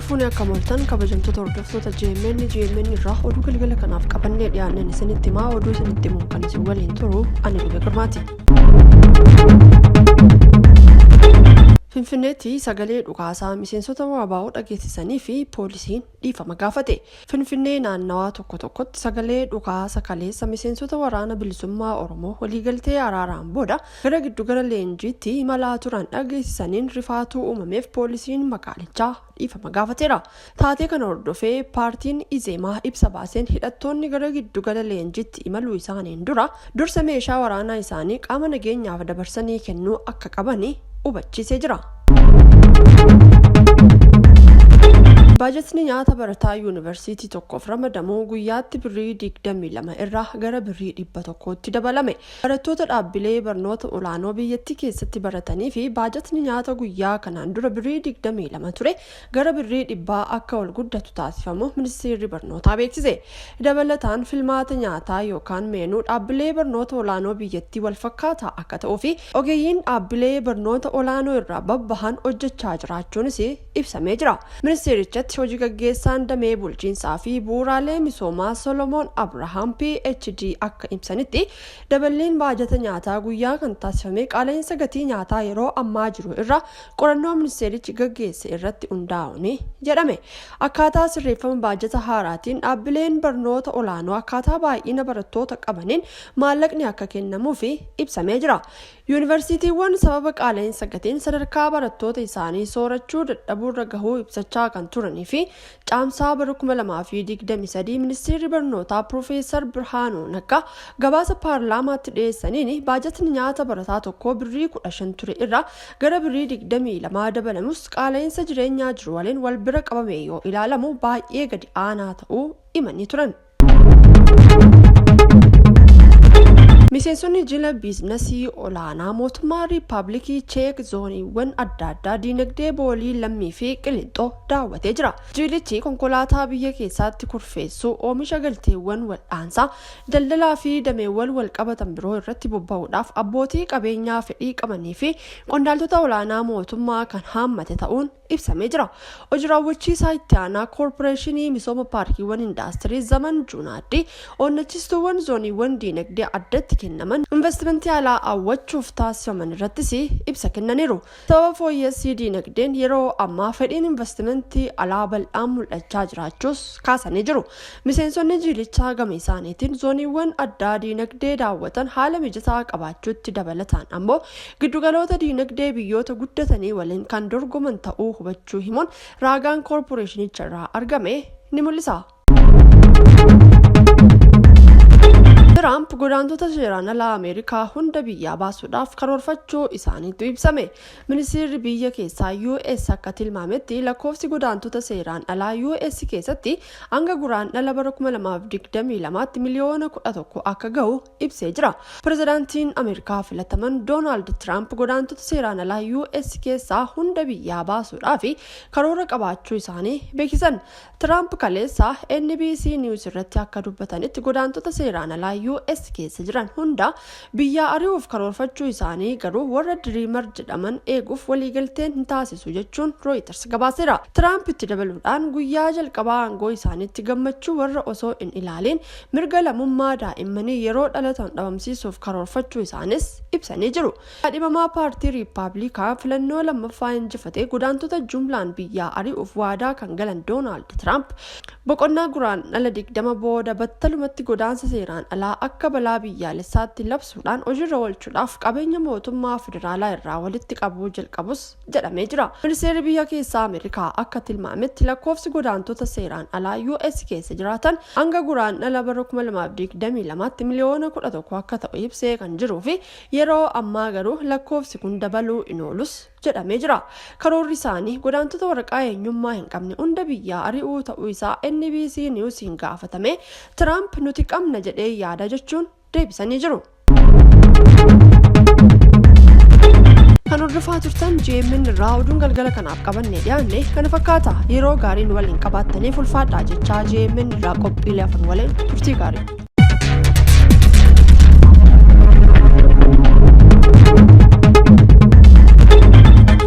Fuunee akka mooltan kabajamtoota hordoftoota GMN GMN irraa oduu galgala kanaaf qabannee dhiyaanneen isinitti himaa. Oduu isinitti himuun kan isin waliin turu ani Lube Girmaati. Finfinneetti sagalee dhukaasaa miseensota WBO dhageessisanii fi poolisiin dhiifama gaafate. Finfinnee naannawaa tokko tokkotti sagalee dhukaasa kaleessa miseensota Waraana Bilisummaa Oromoo waliigaltee araaraan booda gara giddugala leenjiitti imalaa turan dhageessisaniin rifaatuu uumameef poolisiin magaalichaa dhiifama gaafateera. Taatee kana hordofee paartiin Izeemaa ibsa baaseen hidhattoonni gara giddugala leenjiitti imaluu isaaniin dura dursa meeshaa waraanaa isaanii qaama nageenyaaf dabarsanii kennuu akka qabani hubachiisee jira. Baajatni nyaata barataa yuunivarsiitii tokkoof ramadamu guyyaatti birrii 22 irraa gara birrii 100tti dabalame. Barattoota dhaabbilee barnoota olaanoo biyyattii keessatti baratanii fi baajatni nyaata guyyaa kanaan dura birrii 22 ture gara birrii 100 akka ol guddatu taasifamu ministeerri barnootaa beeksise. Dabalataan filmaata nyaataa yookaan meenuu dhaabbilee barnoota olaanoo biyyattii walfakkaataa akka ta'uu fi ogeeyyiin dhaabbilee barnoota olaanoo irraa babbahan hojjechaa jiraachuunis ibsamee jira. Ministeerichatti hojii gaggeessaan damee bulchiinsaa fi bu'uuraalee misoomaa Solomoon Abrahaam PhD akka ibsanitti daballiin baajata nyaataa guyyaa kan taasifame qaala'insa gatii nyaataa yeroo ammaa jiru irra qorannoo ministeerichi gaggeesse irratti hundaa'uun jedhame. Akkaataa sirreeffama baajata haaraatiin dhaabbileen barnoota olaanoo akkaataa baay'ina barattoota qabaniin maallaqni akka kennamuuf ibsamee jira. Yuunivarsiitiiwwan sababa qaala'insa gatiin sadarkaa barattoota isaanii soorachuu dadhabuurra gahuu ibsachaa kan turanii fi Caamsaa bara 2023 ministeerri barnootaa Piroofeesar Birhaanuu Naggaa gabaasa paarlaamaatti dhiyeessaniin baajatni nyaata barataa tokkoo birrii 15 ture irraa gara birrii 22 dabalamus qaala'insa jireenyaa jiru waliin wal bira qabamee yoo ilaalamu baay'ee gadi aanaa ta'uu himanii turan. Miseensonni jila biiznasii olaanaa mootummaa Riippaabilikii Cheek zooniiwwan adda addaa diinagdee Boolii Lammii fi Qilinxoo daawwatee jira. Jilichi konkolaataa biyya keessaatti kurfeessuu, oomisha galteewwan wal'aansaa, daldalaa fi dameewwan walqabatan biroo irratti bobba'uudhaaf abbootii qabeenyaa fedhii qabanii fi qondaaltota olaanaa mootummaa kan haammate ta'uun ibsamee jira. Hojii raawwachiisaa itti aanaa Koorporeeshinii Misooma Paarkiiwwan Indaastirii Zaman Juunaaddii onnachiistuuwwan zooniiwwan diinagdee addatti kennaman investimentii alaa hawwachuuf taasifaman irrattis ibsa kennaniiru. Sababa fooyyessii diinagdeen yeroo ammaa fedhiin investimentii alaa bal'aan mul'achaa jiraachuus kaasanii jiru. Miseensonni jiilichaa gama isaaniitiin zooniiwwan addaa diinagdee daawwatan haala mijataa qabaachuutti dabalataan ammoo giddugaloota diinagdee biyyoota guddatanii waliin kan dorgoman ta'uu hubachuu himuun raagaan koorporeeshinicha irraa argame ni mul'isa. Tiraamp godaantota seeraan alaa Ameerikaa hunda biyyaa baasuudhaaf karoorfachuu isaaniitu ibsame. Ministeerri biyya keessaa US akka tilmaametti lakkoofsi godaantota seeraan alaa US keessatti hanga Guraandhala bara 2022tti miliyoona 11 akka gahu ibsee jira. Pirezidaantiin Ameerikaa filataman Doonaald Tiraamp godaantota seeraan alaa US keessaa hunda biyyaa baasuudhaaf karoora qabaachuu isaanii beeksisan. Tiraamp kaleessa NBC News irratti akka dubbatanitti godaantota seeraan alaa US keessa jiran hunda biyyaa ari'uuf karoorfachuu isaanii garuu warra Dreamer jedhaman eeguuf waliigalteen hin taasisu jechuun Reuters gabaaseera. Tiraamp itti dabaluudhaan guyyaa jalqabaa aangoo isaaniitti gammachuu warra osoo hin ilaaliin mirga lammummaa daa'immanii yeroo dhalatan dhabamsiisuuf karoorfachuu isaanis ibsanii jiru. Kaadhimamaa paartii Riippaabilikaa filannoo lammaffaa injifate godaantota jumlaan biyyaa ari'uuf waadaa kan galan Doonaald Tiraamp boqonnaa Guraandhala 20 booda battalumatti godaansa seeraan alaa akka balaa biyyaalessaatti labsuudhaan hojiirra oolchuudhaaf qabeenya mootummaa federaalaa irraa walitti qabuu jalqabus jedhamee jira. Ministeerri biyya keessaa Ameerikaa akka tilmaametti lakkoofsi godaantota seeraan alaa US keessa jiraatan hanga Guraandhala bara 2022tti miliyoona 11 akka ta'u ibsee kan jiruu fi yeroo ammaa garuu lakkoofsi kun dabaluu hin oolus jedhamee jira. Karoorri isaanii godaantota waraqaa eenyummaa hin qabne hunda biyyaa ari'uu ta'uu isaa NBC Newsiin gaafatamee Tiraamp nuti qabna jedhee yaada jechuun deebisanii jiru. Kan hordofaa turtan GMN irraa oduun galgala kanaaf qabannee dhiyaanne kana fakkaata. Yeroo gaariin waliin qabaattaniif ulfaadhaa jechaa GMN irraa qophiilee hafan waliin turtii gaarii.